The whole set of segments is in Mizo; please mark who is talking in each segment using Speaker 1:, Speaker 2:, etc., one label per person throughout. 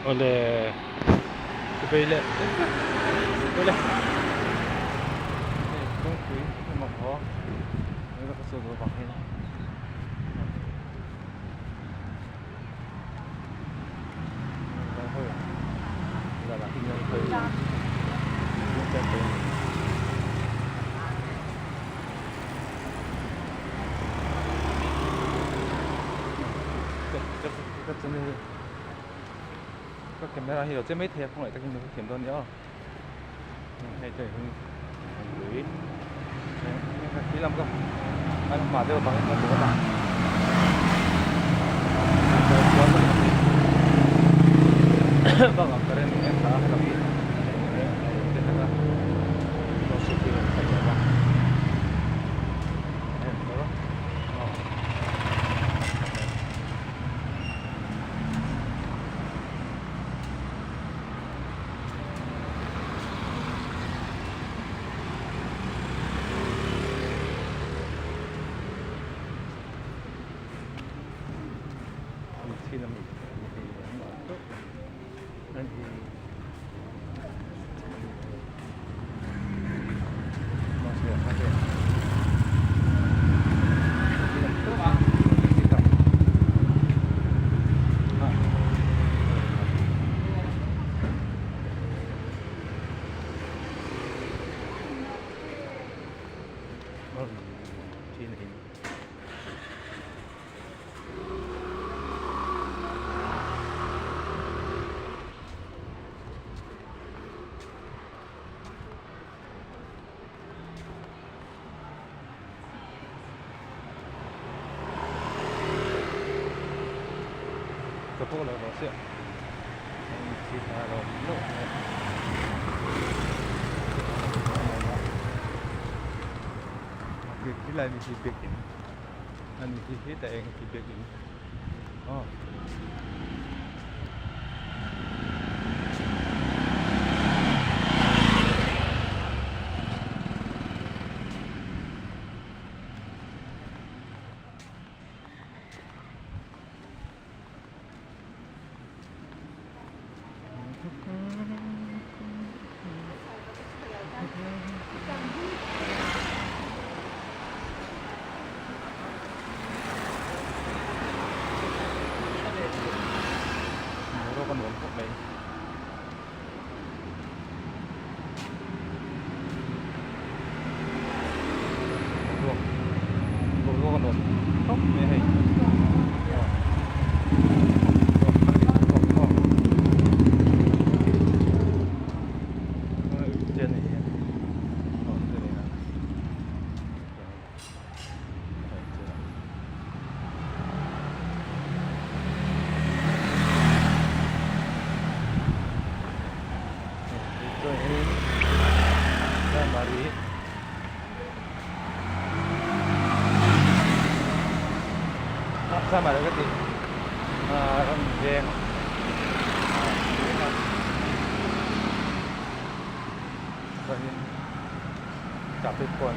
Speaker 1: Awle chubei leh awle hei kawngpui emaw haw eng ka sawi duh vang hian Ka camera hi lo che mai thei a khawngaih takin min hrethiam dawn nia aw hei te hi lui khi lam ka an hma deuh avangin ka duh a bang ah current in en thla a helam hi Ka pawh lo rawh chiah Khi lai mi hi biakinn ani hi hetah eng hi biakinn aw. Boruak a nuam khawp mai. Boruak boruak a nuam khawp mai a hei. Samar ka ti ram veng chuanin traffic pawh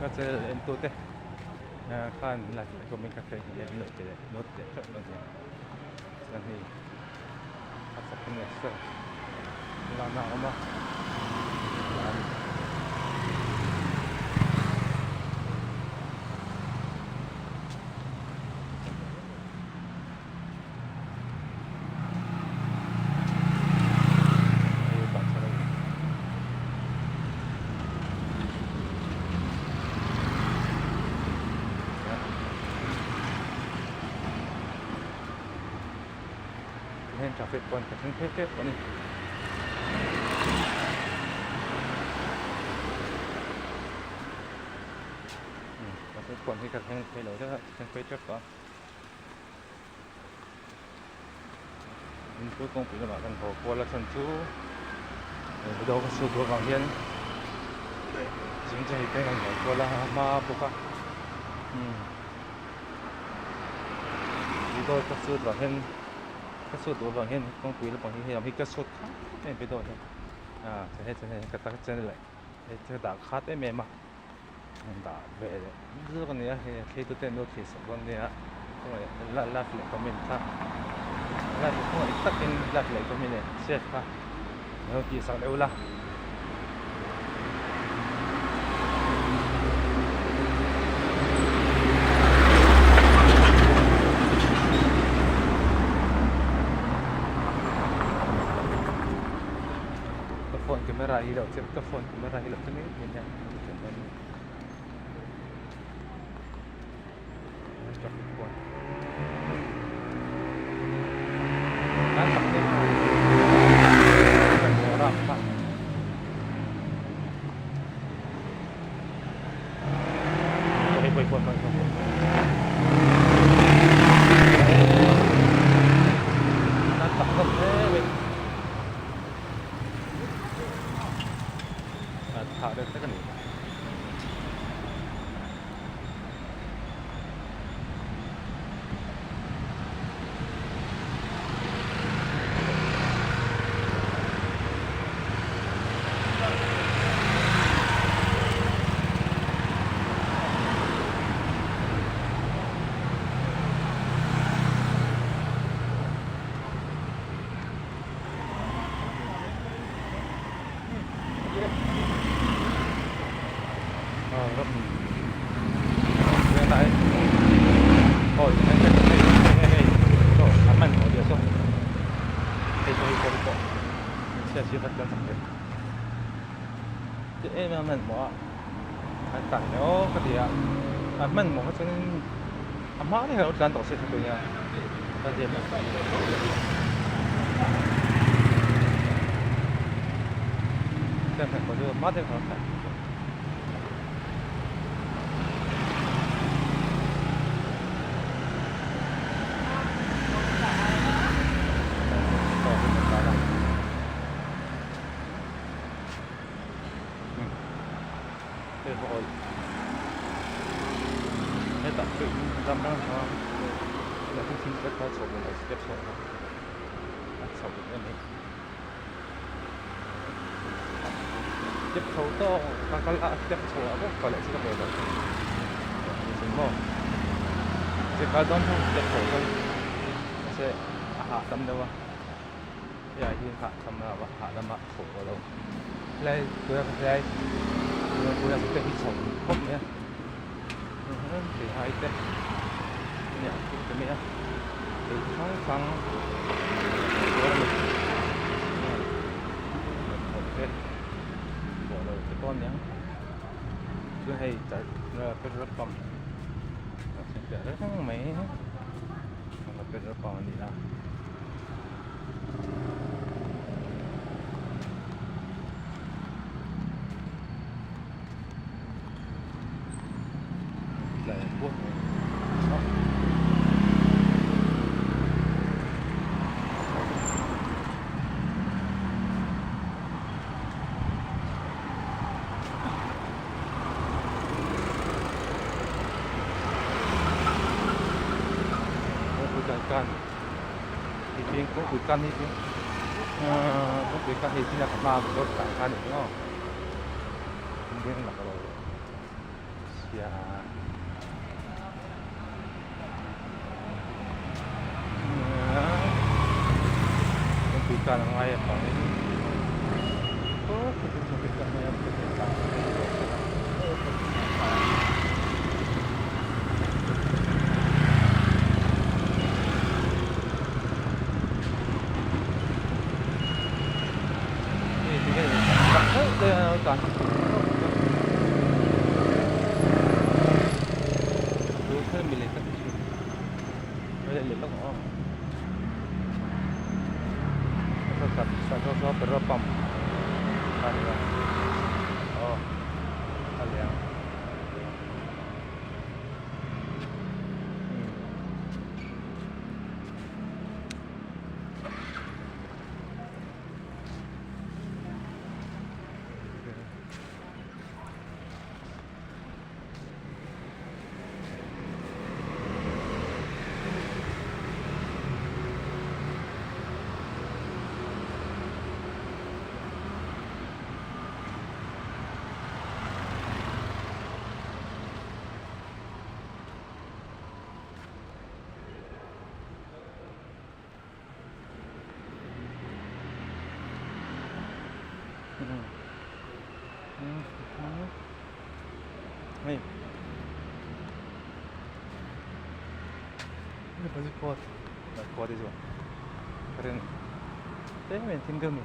Speaker 1: Ka channel en tu te khan like leh comment ka thei hi an lo ti leh note leh theuh dawn nia chuan hei a chak in exer lakna a awm a Heng traffic pawh ka thleng phei tep a ni. Traffic pawh hi ka thleng phei lo deuh a, thleng phei tep tawh a. Inpui kawngpui lamah kan haw kual a chhan chu video ka shoot duh avang hian zing chu hei peng an haw kual a a hma bawk a umm. Video ka shoot vang hian ka shoot duh avang hian kawngpui lampang hi hei lam hi ka shoot khat em video hian ah chuan hei chuan hei ka tak channel ah hei ka dah khat em em a dah ve leh zawk a ni a hei a thlir tute an lo thlir sak dawn nia like leh comment kha like khawngaih takin like leh comment leh share kha lo tih sak deuh la. Ka phone camera hi lo che ka phone camera hi lo che mai mai nia traffic pawh an tak te kha hei pawh pawh pawh an tak hlawm hle mai a tha deuh hlek a ni. Step chho tawk ka kal a step chho ah bawk ka leh chu ka pe lo ni maw che kal dawn chuan step chho chuan mahse a hahdam deuh a hei hi hahdam a hahdam a chho tawh lo helai tuna ka helai tuna step hi chho khawp mai a theihai te nia te mai a thei hrang hrang te pawh lo te pawh a niang chuan hei petrol pump a reng mai petrol pump a ni a. Kawngpui kan hi chu kawngpui kan hi chin a ka hma motor tlan kha a ni maw ding lak lo sia kawngpui kan a ngai avangin kawngpui kan a ngai Khua khua te chu ka ring tlem in thim deuh a ni.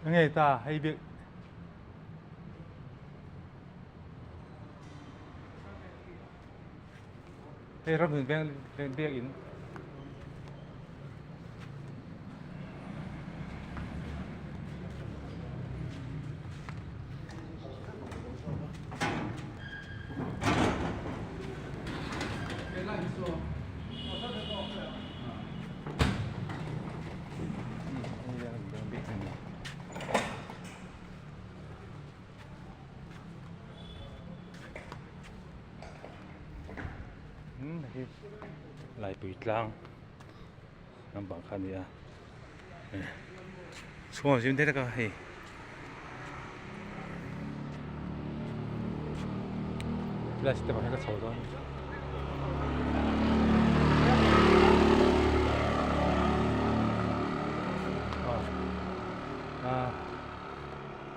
Speaker 1: Nge ta hei biak hei ram hin veng biak in Laipui tlang lampang kha a ni a chhungah zim te tak a hei. Flash te pawh hi ka chho dawn. Ah,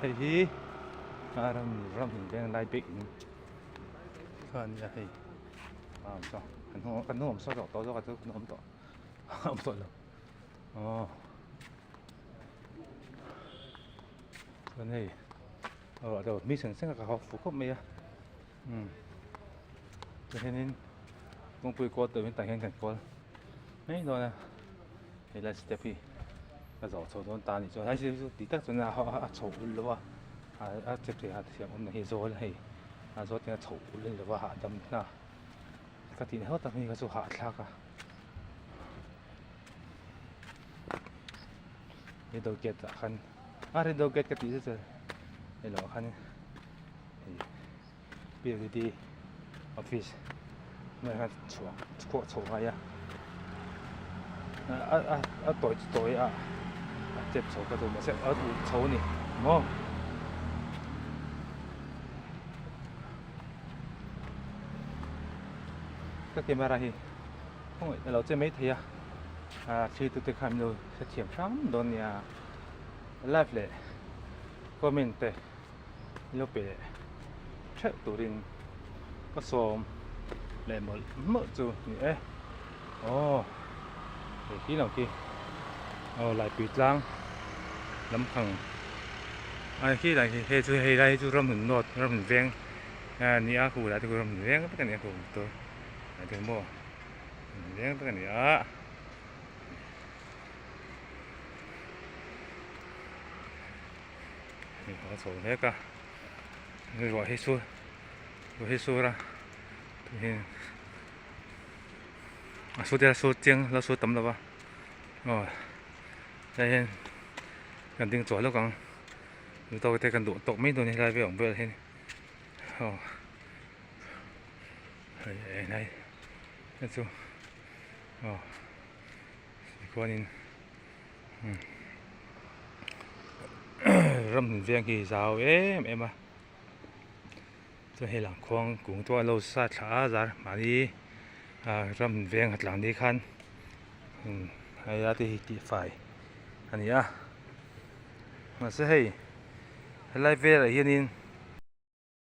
Speaker 1: hei hi a ram ram in veng lai bik in kha a nia hei a awm saw kan hnung kan hnung awm saw tawh zawk a chu kan awm tawh awm tawh lo aw chuan hei ruah deuh mi seng seng a ka hawk fuh khawp mai a umm chuan hianin kawngpui kawl tawh in tah hian kan kawl mai dawn a helai step hi ka zawh chho dawn ta a nih chuan hei chu tih tak chuan a chho ulh lo a a chep thei a thiam awmna hi zawl a hei a zawl te a chho ulh a ni lo va hahdam hna ka tih na tak hi kha chu hahthlak a. Riddle gate ah khan a riddle gate ka tih chu chuan hei lo ah khan hei P_W_D office hnuaiah khan chhuah chhuah chhoh ngai a a a a tawi chu tawi a a step chho ka duh mahse a ulh chho a ni maw. Ka camera hi khawngaih a lo che maithei a ah thlir tute khan min lo hrethiam hrang dawn nia live leh comment te min lo pe theuh turin ka sawm leh mawlh mawlh chu ni e aw hei khi lo khi aw laipui tlang lampang a khi lai khi hei chu hei lai hi chu ramhun north ramhun veng a ni a khu lai te khu ramhun veng vek a ni a khu tur. A ding maw leng tak a ni a hei ka chho mek a ruah hi chu ruah hi sur a tuihin a su te a su chiang la su tam lo va aw hei hian kan ding chhuah lawk ang tawk te kan duh tawk mai dawn a helai vel awm vel hian aw. Hei helai te chu aw tikhuanin ramhlun veng hi zau em em a chuan hei lang khuang kung te pawh an lo sa thla a zar mahni ah ramhlun veng a tlang ni khan hei a te hi tihfai a ni a mahse hei helai velah hianin.